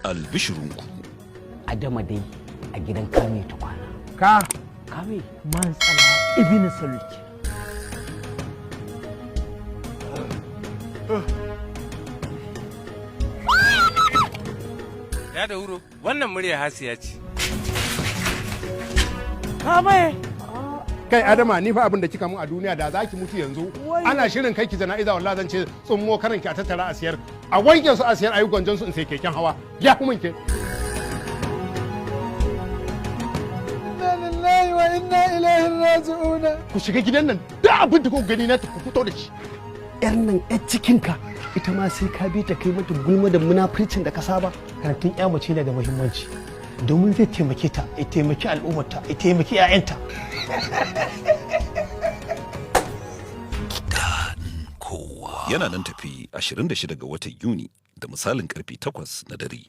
Albishirinku. Adama dai a gidan kame ta kwana. Ka Kame. Man tsala ibn Salul. Ya da wuro, wannan murya Hasiya ce. Kame. Kai Adama, ni fa abin da kika mun a duniya, da zaki mutu yanzu ana shirin kai ki jana'iza, wallahi zan ce tsummo karan ki a tattara a siyar, a wanke su a siyar, ayi gwanjon su, in sai keken hawa. Ya kuma ke. Inna lillahi wa inna ilaihi raji'un. Ku shiga gidan nan, duk abin da kuka gani na, ku fito da shi. Yar nan yar cikinka, ita ma sai ka bi ta kai mata gulma da munafurcin da ka saba. Karatun ya mace yana da muhimmanci domin zai taimake ta, ya taimaki al'ummarta, ya taimaki 'ya'yanta. Kowa. Yana nan tafi 26 ga watan Yuni da misalin karfe 8 na dare.